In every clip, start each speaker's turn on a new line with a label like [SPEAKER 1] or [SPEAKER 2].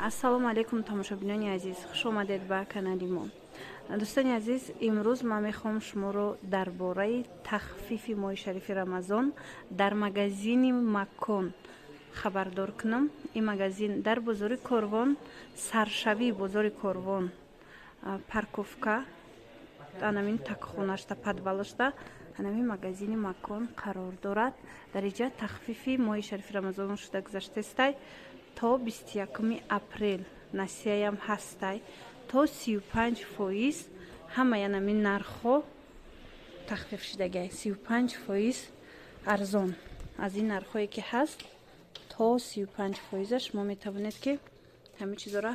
[SPEAKER 1] Ассалому алайкум, тамошобинони азиз, хуш омадед ба канали мо. Дӯстони азиз, имрӯз ман мехоҳам шуморо дар бораи тахфифи моҳи шарифи Рамазон дар магазини Макон хабардор кунам. Ин магазин дар бозори Корвон, саршавии бозори Корвон, парковка, анамин такхонашта, подвалашта анамин магазини Макон қарор дорад. Дар инҷа тахфифи моҳи шарифи Рамазон шуда гузаштестай то 21-уми апрел. Насияям ҳастай, то 35% ҳамаи анамин нархҳо тахфиф шудагиай, 35% арзон. Аз ин нархҳое ки ҳаст, то 35 фоиза шумо метавонед, ки ҳамин чизоро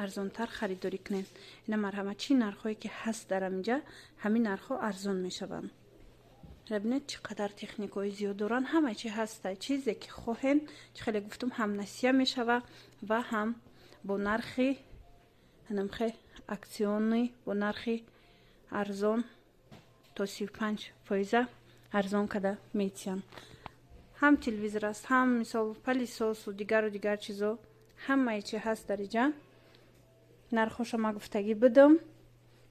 [SPEAKER 1] арзонтар харидорӣ кунед. Ина, марҳамат, чӣ нархҳое ки ҳаст дар ҳаминҷа, ҳамин нархҳо арзон мешаванд. Бинед, чӣ қадар техникаҳои зиёд доранд, ҳама чи ҳаста. Чизе ки хоҳем, чӣ хеле гуфтум, ҳам насия мешава ва ҳам бо нархи анамхе акционный, бо нархи арзон, то 35 фоиза арзон када метиҳанд. Ҳам телевизор аст, ҳам, мисол, пылесосу дигару дигар чизо, ҳамаи чи ҳаст дар иҷа. Нархҳоша ма гуфтагӣ будам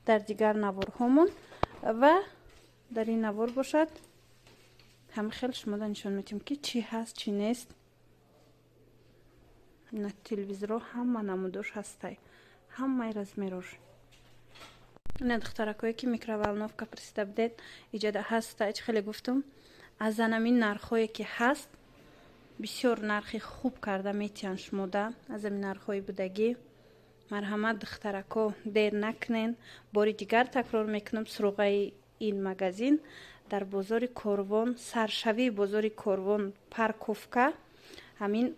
[SPEAKER 1] дар дигар наворҳомон ва дар ин навор бошад, ҳама хел шумода нишон медиҳем, ки чӣ ҳаст, чӣ нест. На, телевизорҳо ҳама намудош ҳастай, ҳамаи размерош. Ина, духтаракое ки микроволновка присида будед, иҷода ҳастай. Чӣ хеле гуфтум, аз анамин нархҳое ки ҳаст, бисёр нархи хуб карда метиҳанд шумода аз ҳамин нархҳои будагӣ. Марҳамат, духтарако, дер накунен. Бори дигар такрор мекунам, суроғаи ин магазин дар бозори Корвон, саршавии бозори Корвон, парковка, ҳамин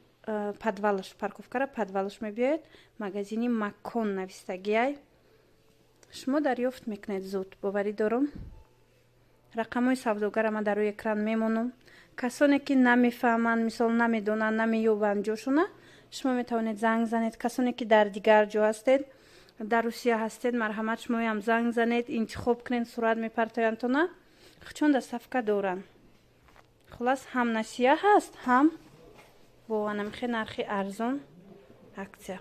[SPEAKER 1] подвалаш, парковкара подвалаш мебиёед, магазини Макон навистагиай, шумо дарёфт мекунед зуд, боварӣ дорам. Рақамҳои савдогара ман дар рӯи экран мемонам. Касоне ки намефаҳманд, мисол, намедонанд, намеёбанд ҷошона, шумо метавонед занг занед. Касоне ки дар дигар ҷо ҳастед, дар Русия ҳастед, марҳамат, шумоям занг занед, интихоб кунед, сурат мепартояндтона, чун доставка доранд. Хулас, ҳам насия ҳаст, ҳам бо анамихе нархи арзон, акция.